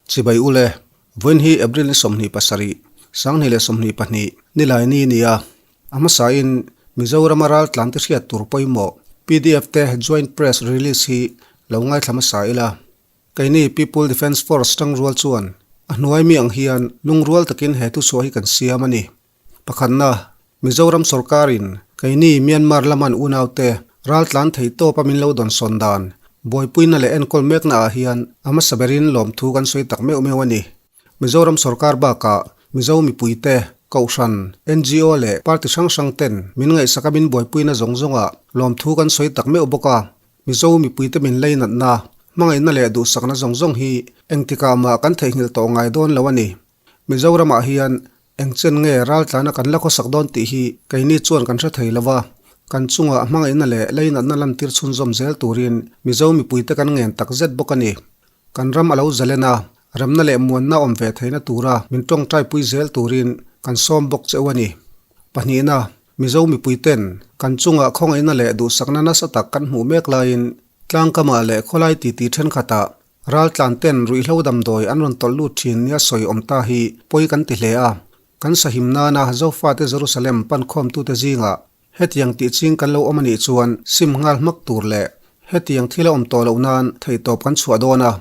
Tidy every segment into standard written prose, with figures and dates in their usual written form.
Chibai ule, vawiin hi April ni 27, 2022, nilai ni a ni a. A hmasain Mizorama raltlan te hriat tur pawimawh pdf te Joint Press Release hi lo ngaithla hmasa ila. Keini People Defence Force tangrual chuan a hnuai mi ang hian lungrual takin he thuchhuah hi kan siam a ni. Pakhatna, Mizoram sorkarin keini Myanmar laman unaute raltlan thei tawpa min lo dawnsawn dan buaipuina leh enkawl mekna ah hian a hmasa berin lawmthu kan sawi tak meuh meuh a ni. Mizoram sorkar bakah Mizo mipuite, Kohhran, ngo leh party hrang hrang ten min ngaihsaka min buaipuina zawng zawngah lawmthu kan sawi tak meuh bawk a. Mizo mipuite min leinatna, hmangaihna leh duhsakna zawng zawng hi engtikah mah kan theihnghilh tawh ngai dawn lo a ni. Mizoramah hian eng chen nge raltlana kan la khawsak dawn tih hi keini chuan kan hre thei lo va, kan chungah hmangaihna leh leinatna lantir chhunzawm zel turin Mizo mipuite kan ngen takzet bawk a ni. Kan ram a lo zalen a, remna leh muanna awm ve theihna tura min tawngtaipui zel turin kan sawm bawk che u a ni. Pahnihna, Mizo mipuiten kan chungah khawngaihna leh duhsakna nasa tak kan hmuh mek laiin tlangkamah leh khawlai titi thenkhatah raltlan ten ruihhlo damdawi an rawn tawlh lut thin nia sawi awm ta hi pawi kan ti hle a. Kan sahim nana Zofate Jerusalem pankhawmtute zingah Hetiang tih ching kan lo awm a nih chuan sim nghal hmak tur leh hetiang thil a awm tawh loh nan theihtawp kan chhuah dawn a.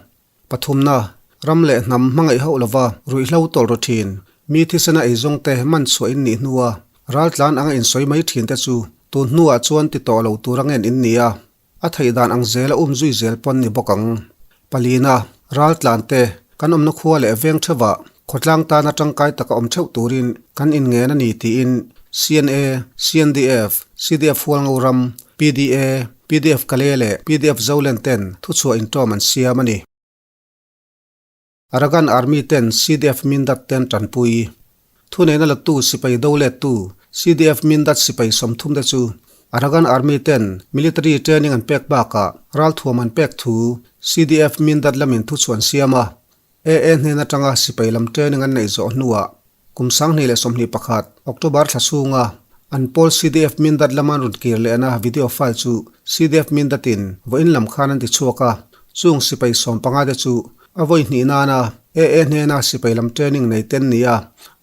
Pathumna, ram leh hnam hmangaih hauh lova ruihhlo tawlh ru thin, mi thisena eizawng te man chhuah in nih hnua raltlan anga insawi mai thin te chu tun hnuah chuan ti tawh lo tur angen in ni a. A theih dan ang zela um zui zel pawn ni bawk ang. Palina, raltlan te, kan awmna khua leh veng theuhah khawtlang tana tangkai taka awm theuh turin kan inngen a ni tiin CNA, CNDF, CDF Hualngo ram, PDA, PDF Kale leh PDF Zolen ten thuchhuah intawm an siam a ni. Arakan Army ten CDF Mindat ten tanpui. Thuneihna latu sipai do lettu CDF Mindat sipai 30 te chu Arakan Army ten military training an pek bakah ralthuam an pek thu CDF Mindat lamin thuchhuah an siam a. AA hnen atanga sipai lam training an neih zawh hnuah kum 2021 October thla chhunga an pawl CDF Mindat lama an rawn kir lehna video file chu CDF Mindatin vawiin lam khan an ti chhuak a, chung sipai 15 te chu a vawi hnih nana AA hnena sipai lam training nei ten nia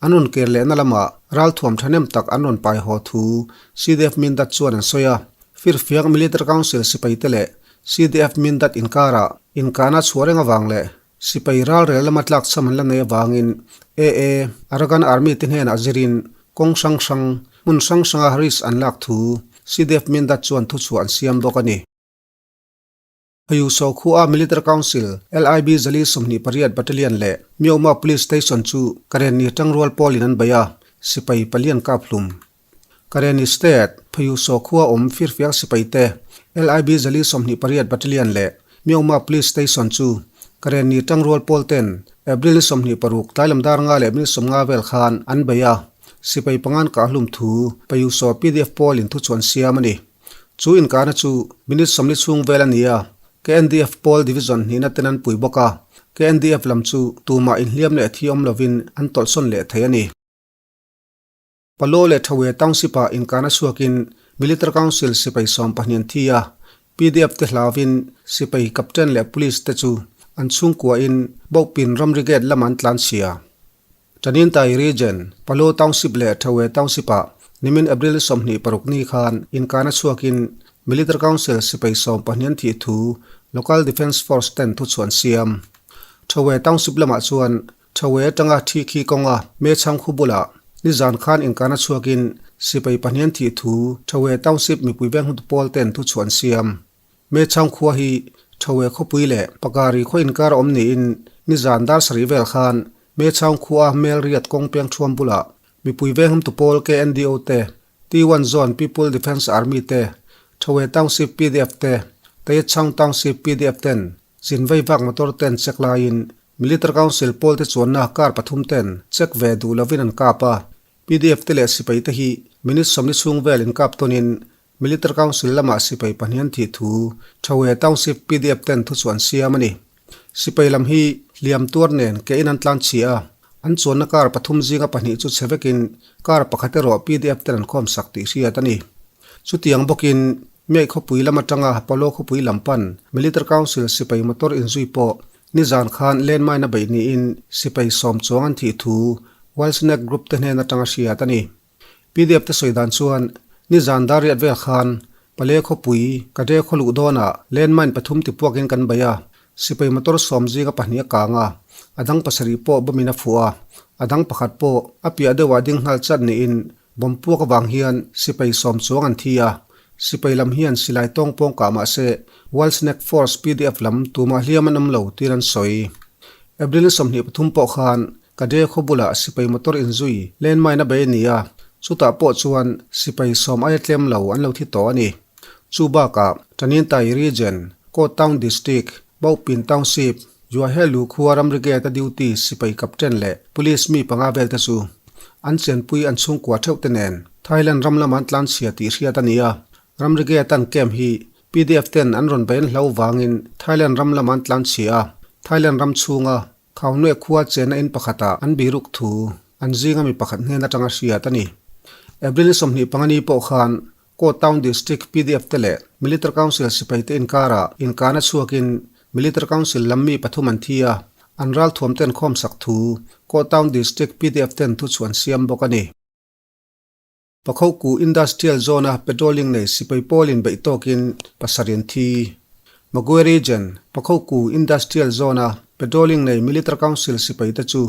an rawn kir lehna lamah ralthuam thahnem tak an rawn pai haw thu CDF Mindat chuan an sawi a. Firfiak Military Council sipai te leh CDF Mindat inkarah inkahna chhuah reng avang leh Sipai ralrel lama tlakchham an la nei avangin AA, Arakan Army te hnenah zirin kawng hrang hrang, hmun hrang hranga risk an lak thu CDF Mindat chuan thuchhuah an siam bawk a ni. Phayuso khua Military Council, LIB 428 Battalion leh Myaungma Police Station chu Karenni tangrual pawlin an bei a, sipai palian kap hlum. Karenni State, Phayuso khua awm firfiak sipai te, LIB 428 Battalion leh Myaungma Police Station chu Karenni tangrual pawl ten April ni 26 tlai lam dar nga leh minute 50 vel khan an bei a, sipai pangan kah hlum thu Phayuso PDF pawlin thuchhuah an siam a ni. Chu inkahna chu minute 40 chhung vel a ni a, KNDF pawl division hnihna ten an pui bawk a, KNDF lam chu tumah inhliam leh thi awm lovin an tawlhsawn leh thei a ni. Palo leh Thawe Township-ah inkahna chhuakin Military Council sipai 12 an thi a, PDF te hlauvin sipai captain leh police te chu an chhungkuahin Bawkpin ramri gate lamah an tlan chhia. Tanintai Region, Palo Township leh Thawe Township-ah nimin April 26 ni khan inkahna chhuakin Military Council sipai 12 an thih thu Local Defence Force ten thuchhuah an siam. Thawe Township lamah chuan Thawe atanga thi khi kawnga me chhang khu bulah nizan khan inkahna chhuakin sipai pahnih an thih thu Thawe Township mipui veng hmutu pawl ten thuchhuah an siam. Me chhang khua hi Thawe khawpui leh Pakari khaw inkar a awm niin nizan dar sarih vel khan me chhang khua mel riat kawng peng thuam bulah mipui veng hmutu pawl KNDO te, T1 Zone People Defence Army te, Thawe Township PDF te, Tayetchang Township PDF ten zin vei vak motor ten check laiin Military Council pawl te chuanna car pathum ten check ve duh lovin an kap a, PDF te leh sipai te hi minute 40 chhung vel inkap tawnin Military Council lamah sipai pahnih an thih thu Thawe Township PDF ten thuchhuah an siam a ni. Sipai lam hi hliam tuar nen ke in an tlan chhia a, an chuanna car pathum zinga pahnih chu chhe vekin car pakhat erawh PDF ten an khawm sak tih hriat a ni. Chutiang bawkin Miaih khawpui lam atanga Palo khawpui lam pan Military Council sipai motor inzui pawh. Nizan khan landmine a beih niin sipai sawm chuang an thih thu Wild Snake Group te hnen atanga hriat a ni. Pdf te sawi dan chuan nizan dar riat vel khan Pale khawpui Kade khaw luh dawnah landmine pathum tipuakin kan bei a, sipai motor sawm zinga pahnih a kang a, a dang pasarih pawh bomb-in a fuh a, a dang pakhat pawh a piah deuhah ding nghal chat niin Bomb puak avang hian sipai sawm chuang an thi a, sipai lam hian silai tawng pawng kah mah se Wild Snake Force pdf lam tumah hliam an awm lo tiin an sawi. April 23 pawh khan Kade khaw bulah sipai motor inzui landmine a bei a ni a, chutah pawh chuan sipai sawm aia tlem lo an lo thi tawh a ni. Chu bakah Tanintai Region, Ko Town District, Baupin Township, Juahelu khua ramri gate a duty sipai captain leh police mi panga vel te chu an chenpui an chhungkua theuh te nen Thailand ram lama an tlanchhia tih hriat a ni a. Ramri gate an camp hi pdf ten an rawn bei an hlo vangin Thailand ram lama an tlanchhia a, Thailand ram chhunga Khaunue khua chenna in pakhatah an biruk thu an zinga mi pakhat hnen atanga hriat a ni. April 25 ni pawh khan Ko Town District pdf te leh Military Council sipai te inkarah inkana chhuakin Military Council lam mi pathum an thi a, an ralthuam ten khawmsak thu Ko Town District pdf ten thuchhuah an siam bawk a ni. Pakhoku Industrial Zone-a patrolling nei sipai pawlin beih tawkin pasarih an thi. Magwe Region, Pakhoku Industrial Zone-a patrolling nei Military Council sipai te chu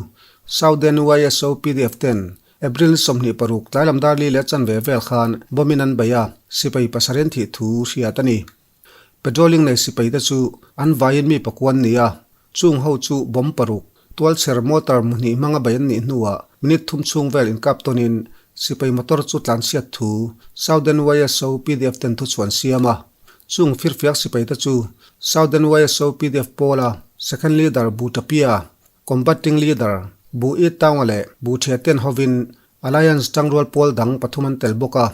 Southern YSO pdf ten April 26 tlailam dar li leh chanve vel khan bomb in an bei a, sipai pasarih an thih thu hriat a ni. Patrolling nei sipai te chu an vaiin mi pakuan ni a, chung ho chu bomb paruk, tualchher motor muhnih hmanga bei an nih hnuah minute thum chhung vel inkap tawnin sipai motor chu tlanchhiat thu Southern YSO pdf ten thuchhuah an siam a. Chung firfiak sipai te chu Southern YSO pdf pawla Second Leader Bu Tapia, Combating Leader, Bu I Taunga leh Bu Thia ten hovin Alliance tangrual pawl dang pathum an tel bawk a.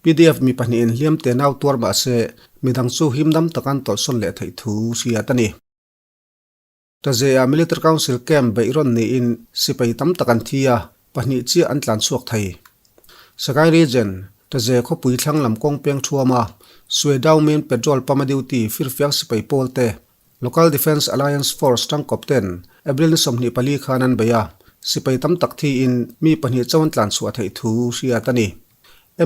Pdf mi pahnihin hliam te nau tuar mah se midang chu himdam taka an tawlhsawn leh theih thu hriat a ni. Tazeah Military Council camp beih rawn niin sipai tam tak an thi a, pahnih chiah an tlan chhuak thei. Sagaing Region, Taze khawpui thlang lam kawng peng thuama Swe Dau Min petrol pump a duty firfiak sipai pawl te Local Defence Alliance Force tangkawp ten April ni 24 khan an bei a, sipai tam tak thiin mi pahnih chauh an tlan chhuah theih thu hriat a ni.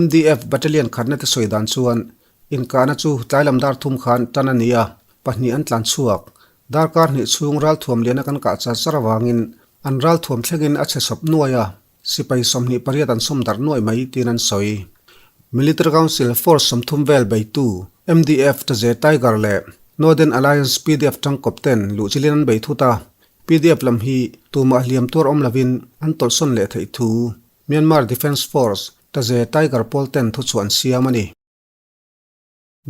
MDF Battalion khatna te sawi dan chuan inkahna chu tlailam dar thum khan tan a ni a, pahnih an tlan chhuak. Darkar hnih chhung ralthuam liana kan kah char char avangin an ralthuam thlengin a chhe sawp nuai a. Sipai 28 an sawm darh nuaih mai tiin an sawi. Military Council Force 30 vel beitu MDF Taze Tiger leh Northern Alliance pdf tangkawp ten luhchilhin an bei thut a, pdf lam hi tumah hliam tuar awm lovin an tawlhsawn leh theih thu Myanmar Defence Force Taze Tiger pawl ten thuchhuah an siam a ni.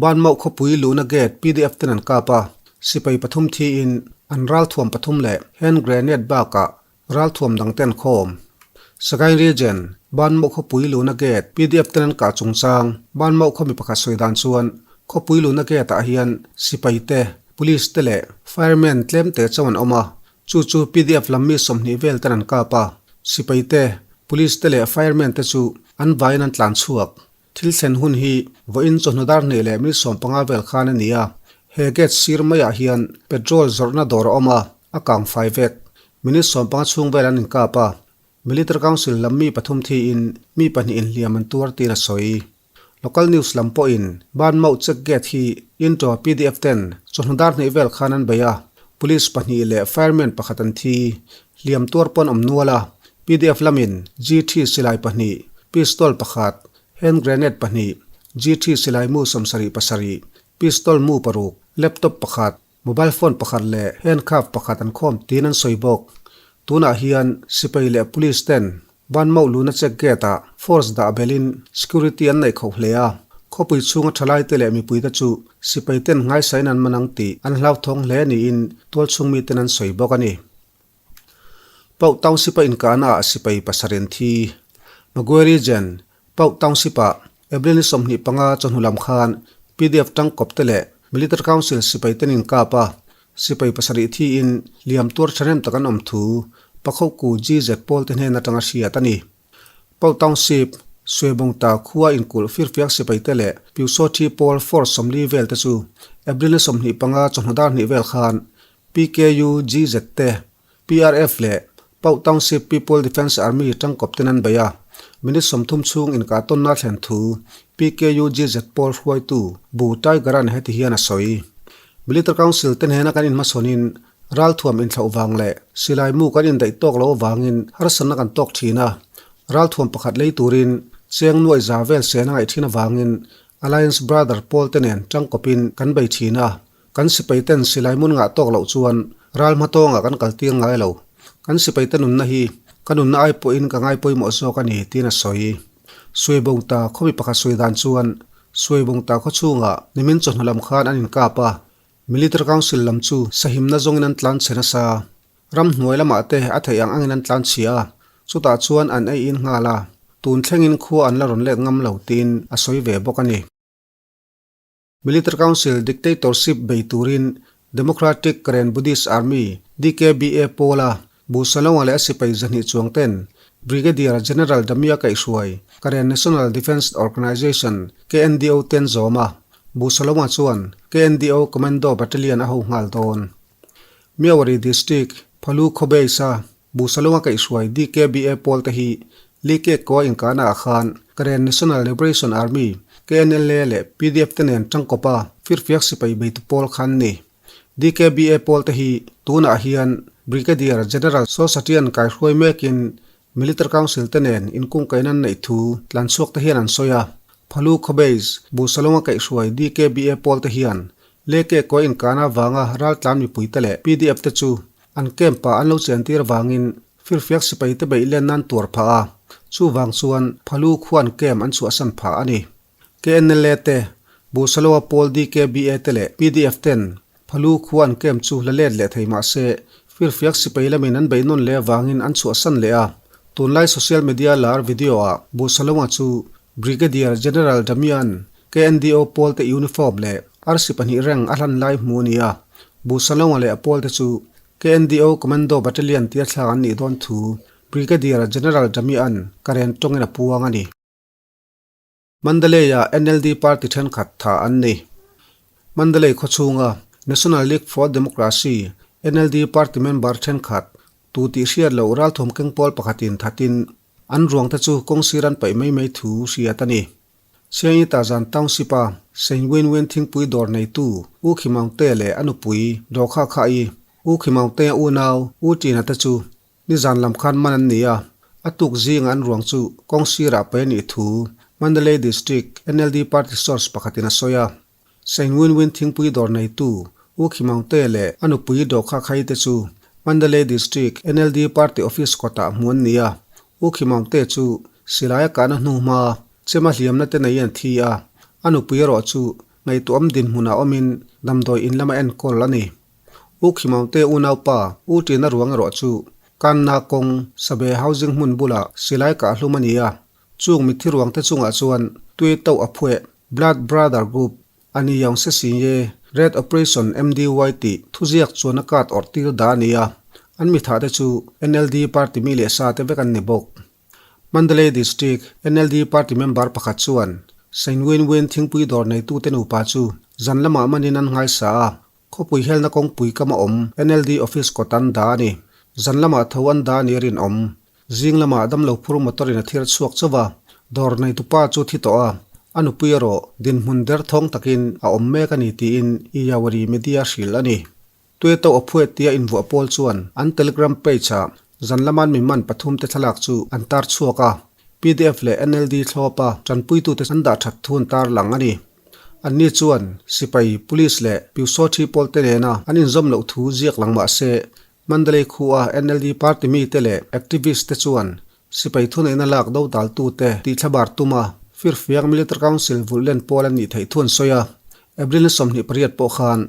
Banmauh khawpui luhna gate pdf ten an kap a, sipai pathum thiin an ralthuam pathum leh hand grenade bakah ralthuam dang ten khawm. Sagaing Region, Banmauh khawpui luhna gate pdf ten an kah chungchang Banmauh khaw mi pakhat sawi dan chuan khawpui luhna gate ah hian sipai te, police te leh fireman tlem te chauh an awm a, chu chu pdf lam mi 20 vel ten an kap a, sipai te, police te leh fireman te chu an vaiin an tlan chhuak. Thil thlen hun hi vawiin chawhnu dar hnih leh minute 15 vel khan a ni a, he gate sir maiah hian petrol zawrhna dawr a awm a, a kang fai vek. Minute 15 chhung vel an inkap a, Military Council lam mi pathum thiin mi pahnih inhliam an tuar tiin a sawi. Local news lam pawhin Ban Mauh check gate hi Intro pdf ten chawhnu dar hnih vel khan an bei a, police pahnih leh fireman pakhat an thi. Hliam tuar pawn awm nual a, pdf lamin GT silai pahnih, pistol pakhat, hand grenade pahnih, GT silai mu 77, pistol mu paruk, laptop pakhat, mobile phone pakhat leh handcuff pakhat an khawm tiin an sawi bawk. Tunah hian sipai leh police ten Ban Mauh luna check gate ah force dah belin security an neih khoh hle a, khawpui chhunga thalai te leh mipui te chu sipai ten nghaisain an man ang tih an hlauthawng hle niin tualchhung mi ten an sawi bawk a ni. Pauh Township a inkahna ah sipai pasarih an thi. Magwe Region, Pauh Township ah April ni 25 chawhnu lam khan pdf tangkawp te leh Military Council sipai ten inkap a, sipai pasarih thiin hliam tuar thahnem tak an awm thu Pakhoku GZ pawl te hnen atanga hriat a ni. Pauh Township, Suebawngta khua inkulh firfiak sipai te leh Pyusawthi pawl force 40 vel te chu April ni 25 chawhnu dar hnih vel khan. PKU GZ te, PRF leh Pauh Township People Defence Army tangkawp ten an bei a, minute 30 chhung inkah tawnna thlen thu PKU GZ pawl hruaitu Bu Tiger-a'n heti hian a sawi. Military Council te hnena kan inhmachhawnin ralthuam inthlauh vang leh silai mu kan indaih tawk lo avangin harsatna kan tawk thin a, ralthuam pakhat lei turin cheng nuaih za vel sen a ngaih thin avangin Alliance Brother pawl te nen tangkawpin kan bei thin a, Kan sipaiten silai mun ngah tawk loh chuan ral hma tawngah kan kal tir ngai lo. Kan sipaite nunna hi ka nunna ai pawhin ka ngai pawimawh zawk a ni, tiin a sawi. Suaibawngta khawmi pakhat sawi dan chuan Suaibawngta khaw chhungah nimin chawhnu lam khan an inkap a, Military Council lam chu sahimna zawngin an tlan chhe nasa. Ramhnuai lamah te a theih ang angin an tlan chhia a, chutah chuan an ei in nghal a, tun thlengin khua an la rawn let ngam lo, tiin a sawi ve bawk a ni. Military Council dictatorship bei turin Democratic Karen Buddhist Army, DKBA, pawla Bu Salonga leh a sipai 200 chuang ten Brigadier General Damia kaihhruai Karen National Defence Organization, KNDO, ten zawm a, Bu Salonga chuan KNDO Commando Battalion a ho nghal dawn. Myawaddy District, Phalu khaw base a Bu Salonga kaihhruai DKBA pawl te hi Li Kek Kaw inkahna ah khan Karen National Liberation Army, KNLA, leh PDF te nen tangkawp a firfiak sipai beitu pawl kha an ni. DKBA pawl te hi tunah hian Brigadier General Saw Satian kaihruai mekin Military Council te nen inkungkaihna an neih thu tlanchhuak te hian an sawi a. Phalu khaw base Bu Salonga kaihhruai DKBA pawl te hian Leke kaw inkahna avanga raltlan mipuite leh PDF te chu An camp ah an lo chentir vangin firfiak sipai te beih len nan tuar phah a, chuvang chuan Phalu khuan camp an chhuahsan phah a ni. KNLA te, Busaloa pawl DKBA te leh PDF ten Phalu khua an camp chu la let leh thei mah se, firfiak sipai lamin an beih nawn leh avangin an chhuahsan leh a. Tunlai social media lar video ah Busaloa chu Brigadier General Damian KNDO pawl te uniform leh arsi pahnih reng a hlan lai hmu a ni a, Busalonga leh a pawl te chu KNDO Commando Battalion tia thlak an nih dawn thu Brigadier General Damian Karen tawngin a puang a ni. Mandalay-ah NLD party thenkhat tha an ni. Mandalay khawchhunga National League for Democracy, NLD, party member thenkhat tu tih hriat loh ralthawm keng pawl pakhatin thatin an ruang te chu kawng sir an paih mai mai thu hriat a ni. Siangi Tarzan Township a Saint Win Win thingpui dawr neitu U Khi Maung Te leh a nupui Daw Kha Kha I, U Khi Maung Te a unau U Ṭina te chu nizan lam khan man an ni a, a tuk zinga an ruang chu kawng sirah paih a nih thu Mandalay District NLD Party source pakhatin a sawi a. Saint Win Win thingpui dawr neitu U Khi Maung Te leh a nupui Daw Kha Khai te chu Mandalay District NLD Party Office kawtah hmu an ni a, U Khi Maung Te chu silai a kahna hnu hma Chema hliamna te nei an thi a, a nupui erawh chu ngaihtuahawm dinhmunah awmin damdawi in lama enkawl a ni. U Khimaute unaupa U Ṭina ruang erawh chu Kanna kawng Sabe Housing hmun bulah silai kah hlum a ni a, chung mitthi ruangte chungah chuan Tui Tauh a phueh, Blood Brother Group, a ni Yaung Se Sin Ye, Red Operation MDY tih thuziak chuan a card awrh tir dah a ni a, an mithahte chu NLD party mi leh sa te vek an ni bawk. Mandalay District NLD party member pakhat chuan Saint Win Win thingpui dawr neitute nupa chu zan lamah manin an nghaisa a, khawpui helna kawngpui kam a awm NLD office kawt an dah a ni. Zan lamah tho an dah a ni rinawm. Zing lamah damlo phur motor in a thir chhuak chauh a, dawr neitupa chu thi tawh a, a nupui erawh dinhmun derthawng takin a awm mek a ni tiin Iyawari media hrilh a ni. Tueto a phuet tia invuah pawl chuan an Telegram page-ah zan lama mi man pathum te thlalak chu an tar chhuak a, pdf leh NLD thlawpa tanpuitute an dah that thu an tar lang a ni. Anni chuan sipai, police leh Pyusawthi pawl te nena an inzawm loh thu ziak lang mah se, Mandalay khua NLD party mite leh activist te chuan sipai thuneihna lak do daltute tihthlabar tuma Firfiak Military Council vulh len pawl an nih theih thu an sawi a. April ni 28 pawh khan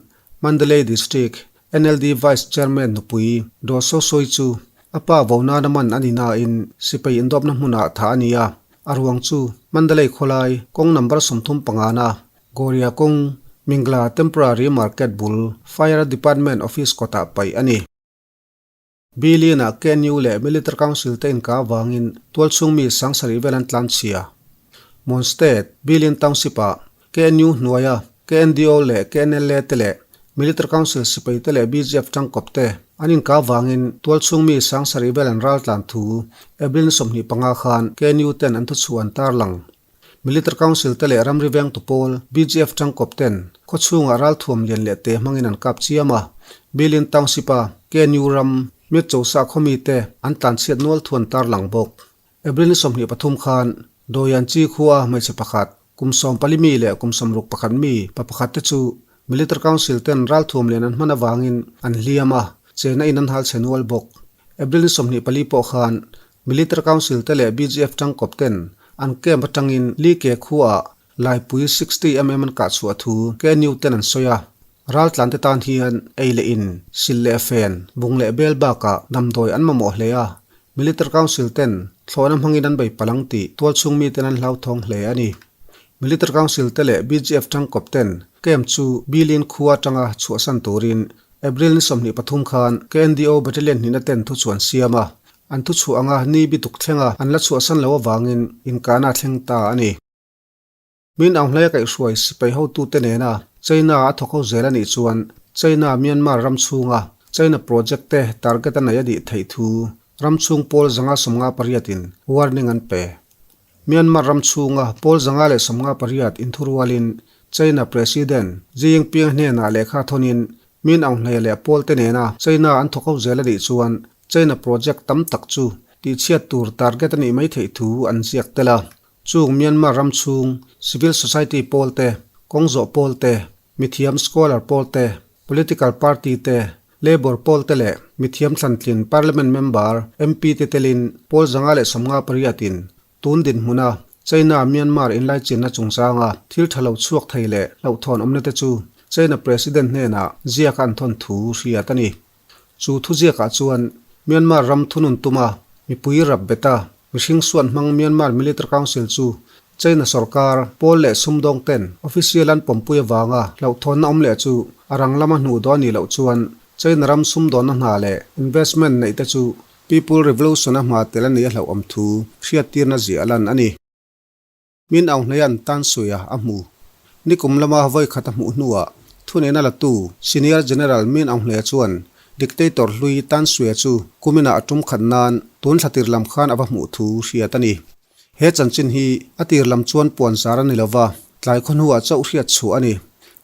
Mandalay District NLD Vice Chairman nupui Daw Saw Sawi chu a pa vo nana man a ni nain sipai indawpna hmunah thah a ni a, a ruang chu Mandalay khawlai kawng number 35 na Goria kawng Mingla Temporary Market bul Fire Department Office kawtah paih a ni. Billion-ah KNU leh Military Council te inkah avangin tualchhung mi 7000 vel an tlanchhia. Mon State, Billion Township-ah KNU hnuaia KNDO leh KNLA te leh Military Council sipaite leh BGF tangkawpte an inka vangin tualchhung mi sangsarih vel an raltlan thu April ni 25 khan KNU ten an thuchhuah an tarlang. Military Council te leh ramri vengtu pawl BGF tangkawp ten khawchhungah ralthuam lian leh te hmangin an kap chiam a, Bilin Township a KNU ram Metchosa khawmi te an tlanchhiat nual thu an tarlang bawk. April ni 23 khan Doyanchi khua hmeichhe pakhat, kum 14 mi leh kum 61 mi pa pakhat te chu Military Council ten ralthuam lian an hman avangin an hliam a, chena in an hal chhe nual bawk. April ni 24 pawh khan Military Council te leh BGF tangkawp ten an camp atangin Li Ke khuaah Laipui 60 mm an kah chhuah thu KNU ten an sawi a. Raltlan te tan hian ei leh in, sil leh fen, bung leh bel bakah damdawi an mamawh hle a. Military Council ten thlawhna hmangin an bei palh ang tih tualchhung miten an hlauthawng hle a ni. Military Council te leh BGF tangkawp ten camp chu Bilin khua atanga chhuahsan turin April ni 23 khan KNDO Battalion hnihna ten thuchhuah an siam a. An thuchhuah anga ni bi tuk thlenga an la chhuahsan loh avangin inkahna a thleng ta a ni. Min Aung Hlaia kaihhruai sipai hotute nena China a thawk ho zel a nih chuan China Myanmar ram chhunga China project te target a nei a nih theih thu ram chhung pawl 158 in warning an pe. Myanmar ram chhunga pawl 158 inthurualin China President Xi Jinping hnenah lehkha thawnin Min Aung Hlaia leh pawl te nena China an thawk ho zel a nih chuan China project tam tak chu tihchhiat tur target a nih mai theih thu an ziak tel a. Chung Myanmar ram chhung civil society pawl te, kawngzawh pawl te, mithiam scholar pawl te, political party te, labour pawl te leh mithiam thlantlin parliament member MP te telin pawl 158 in tun dinhmuna China Myanmar inlaichinna chungchanga thil tha lo chhuak thei leh hlauhthawn awmna te chu China President hnenah ziaka an thawn thu hriat a ni. Chu thuziakah chuan Myanmar ram thunun tuma mipui rap beta mihring suan hmang Myanmar Military Council chu China sorkar pawl leh sumdawng ten official an pawmpui avanga hlauhthawnna awm leh chu a rang lama hnuh dawn nih loh chuan China ram sumdawnna hna leh investment neih te chu People Revolution a hma tel a nih a hlauhawm thu hriattirna ziah a lan a ni. Min Aung Hlaing tan suia a hmu. Nikum lama vawi khat a hmuh hnuah thuneihna latu Senior General Min Aung Hlaia chuan Dictator hlui Tan Sue chu kuminah a tum khat nan tun thla tir lam khan a va hmuh thu hriat a ni. He chanchin hi a tir lam chuan puan zar a ni lova, tlai khaw hnuah chauh hriat chhuah a ni.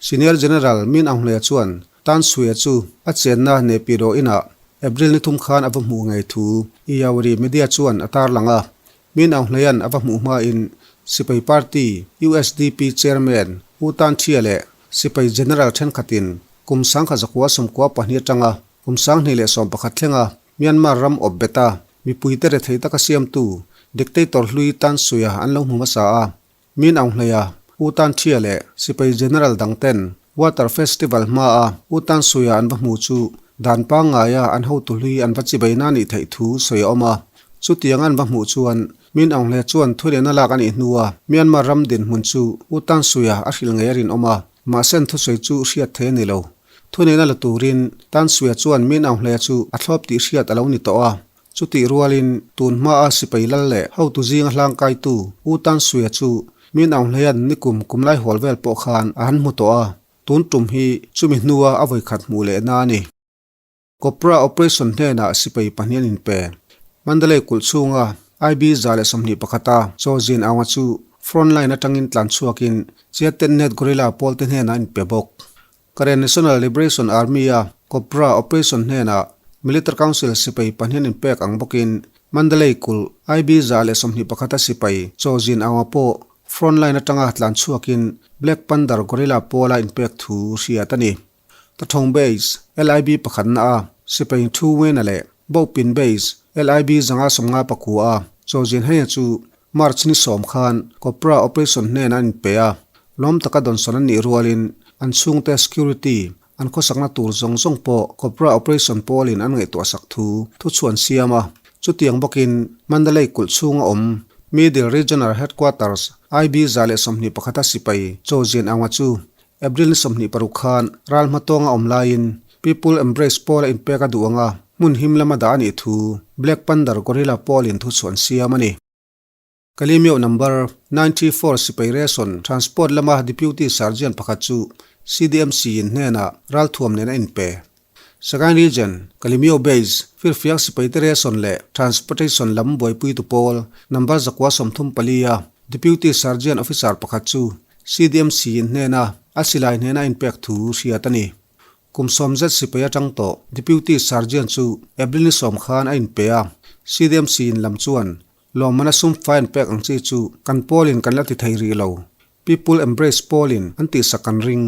Senior General Min Aung Hlaia chuan Tan Sue chu a chenna Naypyidaw inah April ni thum khan a va hmuh ngei thu Iyawari Media chuan a tarlang a. Min Aung Hlaing a va hmuh hmain Sipai Party, usdp, Chairman U Tan Thia leh Sipai General thenkhatin kum 1992 atanga kum 2011 thlenga Myanmar ram awp beta mipuite rethei taka siamtu dictator hlui Tan Suia an lo hmu hmasa a. Min Aung Hlaia, U Tan Thia leh Sipai General dang ten Water Festival hmaa U Tan Suia an va hmu chu dan pangngaia an hotu hlui an va chibaina nih theih thu sawi a awm a. Chutiang an va hmuh chuan Min Aung Hlaia chuan thuneihna lak a nih hnua Myanmar ram dinhmun chu U Tan Suia a hrilh ngei a rinawm a, mahse an thusawi chu hriat thei a ni lo. Thuneihna la turin Tan Suia chuan Min Aung Hlaia chu a thlawp tih hriat a lo ni tawh a. Chutih rualin tun hmaa sipai lal leh hotu zinga hlangkaitu U Tan Sue chu Min Aung Hlaing nikum kum lai hawl vel pawh khan a han hmu tawh a, tun tum hi chumi hnua a vawikhat hmuh lehna a ni. Cobra Operation hnenah sipai pahnih an inpe. Mandalay kulh chhunga IB 121 a Chaw Zin Aunga chu front line atangin tlan chhuakin Chiaten Net Guerrilla pawlte hnenah a inpe bawk. Karen National Liberation Army-a Cobra Operation hnenah Military Council sipai pahnih an inpek ang bawkin Mandalay kulh IB 121 a sipai Chaw Zin Aunga pawh front line atanga tlan chhuakin Black Panther Guerrilla pawla inpek thu hriat a ni. Tathong Base, LIB pakhatna a sipai Thu Wena leh Bopin Base, LIB 159 a Chaw Zin Heia chu March ni 10 khan Cobra Operation hnenah an inpe a, lawm taka dawnsawn an nih rualin an chhungte security an khawsakna tur zawng zawng pawh Cobra Operation pawlin an ngaihtuahsak thu thuchhuan siam a. Chutiang bawkin Mandalay kulh chhunga awm Middle Regional Headquarters IB 121 a sipai Chaw Zin Aunga chu April ni 26 khan ral hmatawnga awm laiin People Embrace pawla inpek a duh anga hmun him lama dah a nih thu Black Panther Guerrilla pawlin thuchhuan siam a ni. Kalimio number 94 sipai ration transport lama Deputy Sergeant pakhat chu CDMC in hnenah ralthuam nen a inpe. Sagaing Region, Kalemyo Base, Firfiak Sipaite Ration leh Transportation lam buaipuitu pawl number 134 a Deputy Sergeant Officer pakhat chu CDMC in hnena a silai hnena a inpek thu hriat a ni. Kum sawmzet sipai atang tawh Deputy Sergeant chu April ni sawm khan a inpe a, CDMC in lam chuan Lawmman a sum fine pek ang chi chu kan pawlin kan la ti thei rih lo. People Embrace pawlin an tihsak kan ring.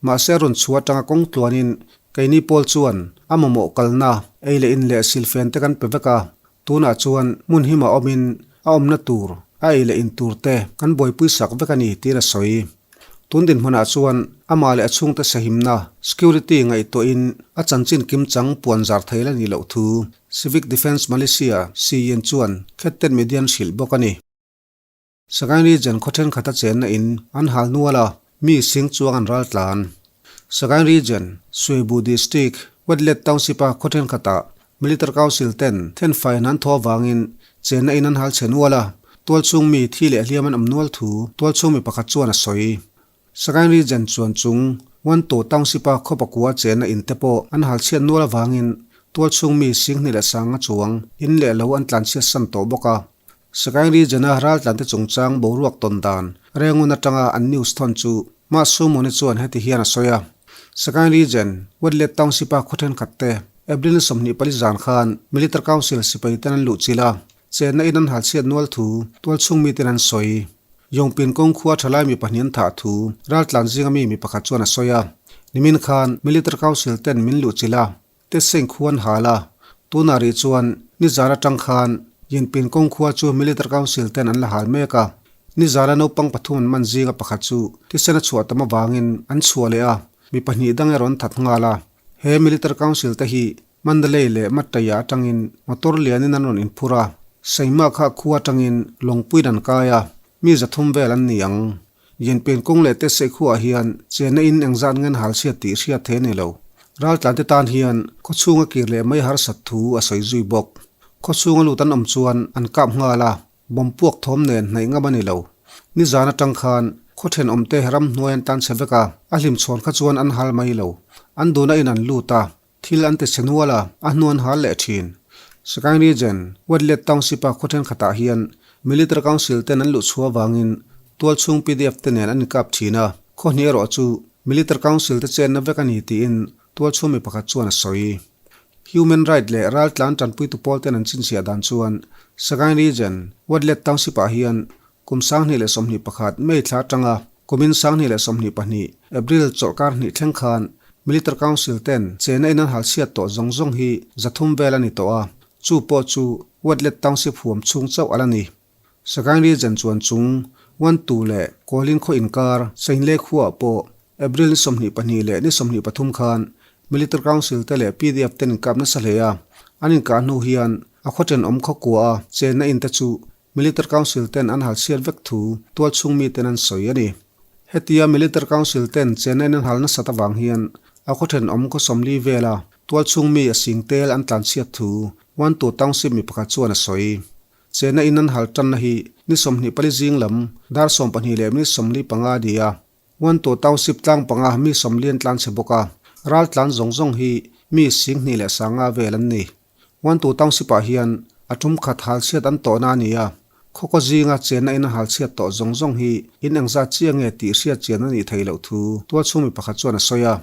Mahse a rawn chhuah atanga kawng tluanin keini pawl chuan a mamawh kalna, ei leh in leh silfen te kan pe vek a. Tunah chuan hmun hima awmin a awmna tur, a ei leh in tur te kan buaipui sak vek a ni tiin a sawi. Tun dinhmunah chuan amah leh a chhungte sahimna, security, ngaihtuahin a chanchin kimchang puan zar thei la nih loh thu Civic Defence Malaysia, CIN, chuan Khetten Media an hrilh bawk a ni. Sagaing Region khaw thenkhat a chenna in an hal nual a, mi sing chuang an ral tlan. Sagaing Region, Suibu District, Wetlet Township-a khaw thenkhatah Military Council ten thenfaiin an thaw avangin chenna in an hal chhe nual a, tualchhung mi thi leh hliam an awm nual thu tualchhung mi pakhat chuan a sawi. Sagaing Region chuan chung Wanto Township-a khaw pakua chenna in te pawh an hal chhiat nual avangin tualchhung mi Singhni leh Sanga chuang in leh lo an tlanchhiat san tawh bawk a. Sagaing Region-a raltlante chungchang boruak tawn dan Rengun atanga an news thawn chu Mah Sumuni chuan heti hian a sawi a, Sagaing Region, Wetlet Township-a khaw thenkhat te April ni 24 zan khan Military Council sipai ten an luh chilh a, chenna in an hal chhiat nual thu tualchhung miten an sawi. Yongpin kawng khua thalai mi pahnih an thah thu raltlan zinga mi mi pakhat chuan a sawi a, nimin khan Military Council ten min luh chilh a, Teseng khua an hal a, tunah rih chuan nizan atang khan Yinpin kawng khua chu Military Council ten an la hal mek a, nizana naupang pathum an man zinga pakhat chu thisen a chhuah tam avangin an chhuah leh a, mi pahnih dang erawh an that nghal a. He Military Council te hi Mandalay leh Mattaya atangin motor lianin an rawn inphur a, Saima kha khua atangin lawngpuiin an kai a, mi zathum vel an ni ang. Yenpen kawng leh Tessei khuaah hian chenna in engzat ngen hal chhiat tih hriat thei a ni lo. Raltlante tan hian khawchhunga kir leh mai harsat thu a sawi zui bawk. Khawchhunga lut an awm chuan an kap nghal a, Bomb puak thawm nen hnaih ngam a ni lo. Nizan atang khan khaw thenawmte ramhnuai an tan chhe vek a, a hlimchhawn kha chuan an hal mai lo. An duhna in an lut a, thil an ti chhe nual a, a hnu an hal leh thin. Sagaing Region, Wetlet Township-a khaw thenkhatah hian Military Council ten an luh chhuah avangin tualchhung pdf te nen an inkap thin a, khaw hnih erawh chu Military Council te chenna vek a ni tiin tualchhung mi pakhat chuan a sawi. Human Right leh raltlan tanpuitu pawl ten an chinchhiah dan chuan Sagaing Region, Wetlet Township ah hian kum 2021 May thla atanga kumin 2022 April chawlhkar hnih thleng khan Military Council ten chena in an hal chhiat tawh zawng zawng hi 300 vel a ni tawh a, chu pawh chu Wetlet Township huam chhung chauh a la ni. Sagaing Region chuan chung Wantu leh Kawlin khaw inkar Sainlei khuaah pawh April ni 22 leh ni 23 khan Military Council te leh pdf ten inkap nasa hle a, an inkah hnu hian a khaw thenawm khaw kua a chenna in te chu Military Council ten an hal chhiat vek thu tualchhung mi ten an sawi a ni. Hetia Military Council ten chenna in an hal nasat avang hian a khaw thenawm khaw 40 vela tualchhung mi a sing tel an tlanchhiat thu Wantu Township mi pakhat chuan a sawi. Chena in an hal tanna hi ni 24 zing lam dar 12 leh minute 45 a ni a. Wantu Township tlang panga mi 40 an tlan chhe bawk a, ral tlan zawng zawng hi mi 25,000 vel an ni. Wantu Township ah hian a tum khat hal chhiat an tawhna a ni a, khawkaw zinga chena in an hal chhiat tawh zawng zawng hi in engzat chiah nge tih hriat chian a nih theih loh thu tualchhung mi pakhat chuan a sawi a.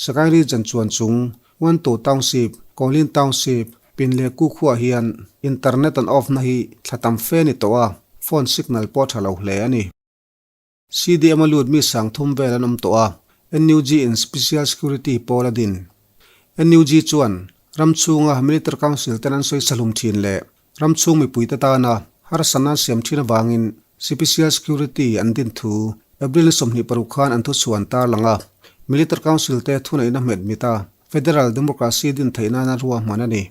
Sagaing Region chuan chung Wantu Township, Kawlin Township, Pin leh Ku khuaah hian internet an off na hi thla tam fe a ni tawh a, phone signal pawh a tha lo hle a ni. CDM a lut mi 3000 vel an awm tawh a, NUG in Special Security pawl a din. NUG chuan ram chhunga Military Council ten an sawi sahlum thin leh ram chhung mipuite tana harsatna an siam thin avangin Special Security an din thu April ni 26 khan an thuchhuan tarlang a, Military Council te thuneihna hmet mit a Federal Democracy din theih nana ruahman a ni.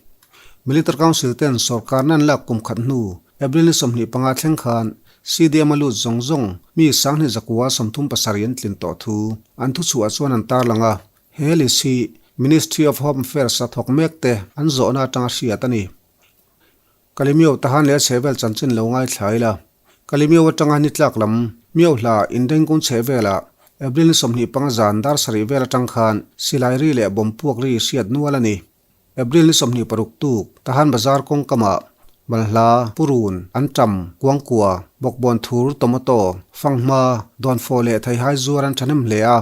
Military Council ten sorkarna an lak kum khat hnu April ni 25 thleng khan CDM a lut zawng zawng mi 2137 an tlin tawh thu an thuchhuah chuan an tarlang a, he list hi Ministry of Home Affairs a thawk mek te an zawhna atanga hriat a ni. Kalemyo Tahan leh a chhehvel chanchin lo ngaithla ila. Kalemyo atanga ni tlak lam Myohla Indengkung chhehvelah. April ni 25 zan dar sarih vel atang khan silai ri leh bomb puak ri hriat nual a ni. April ni 26 tuk Tahan Bazar kawng kamah Balhla, Purun, Antam, Kuangkua, Bawkbawn thur, Tomato, Fanghma, Dawnfawh leh Theihai zuar an thahnem hle a.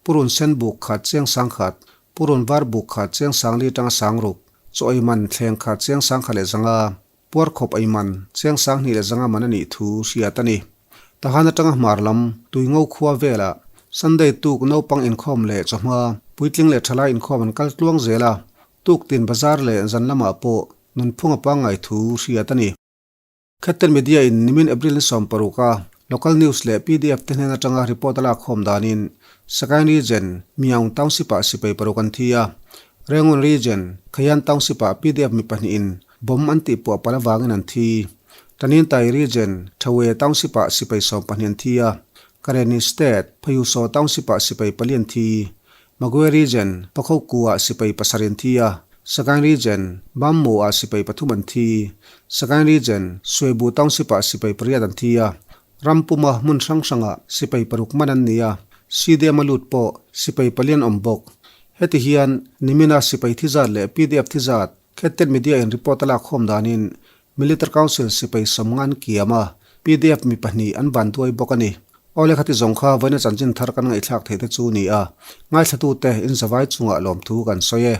Purun sen buk khat chiang sang khat, Purun var buk khat chiang sang li tanga sang ruk, chaw ei man thleng khat chiang sang khat leh zanga, puar khawp ei man chiang sang hnih leh zanga man a nih thu hriat a ni. Tahan atanga hmar lam Tuingo khua velah Sunday tuk naupang inkhawm leh chawhma puitling leh thalai inkhawm an kal tluang zel a, tuk tin bazar leh zan lamah pawh nunphung a pangngai thu hriat a ni. Khatten Media in nimin April ni 16 a local news leh pdf te hnen atanga report a lak khawm danin Sagaing Region, Myaung Township ah sipai paruk an thi a, Rangoon Region, Khayan Township ah pdf mi pahnihin bomb an tihpuah palh avangin an thi. Tanintay Region, Thawe Township ah sipai 12 an thi a, Karenni State, Phayusaw Township ah sipai pali an thi. Magwe Region, Pakhoku ah sipai pasarih an thi a, Sagaing Region, Bammu ah sipai pathum an thi. Sagaing Region, Suebu Township ah sipai pariat an thi a, Rampuma hmun hrang hrangah sipai paruk man an ni a, CDM a lut pawh sipai pali an awm bawk. Heti hian nimina sipai thi zat leh pdf thi zat Khettet Media in report a lak khawm danin Military Council sipai sawmnga an kiam a, pdf mi pahnih an van duai bawk a ni. Awle khati zawng kha vawiina chanchin thar kan ngaihthlak theih te chu ni a, ngaithlatute in zavai chungah lawmthu kan sawi e.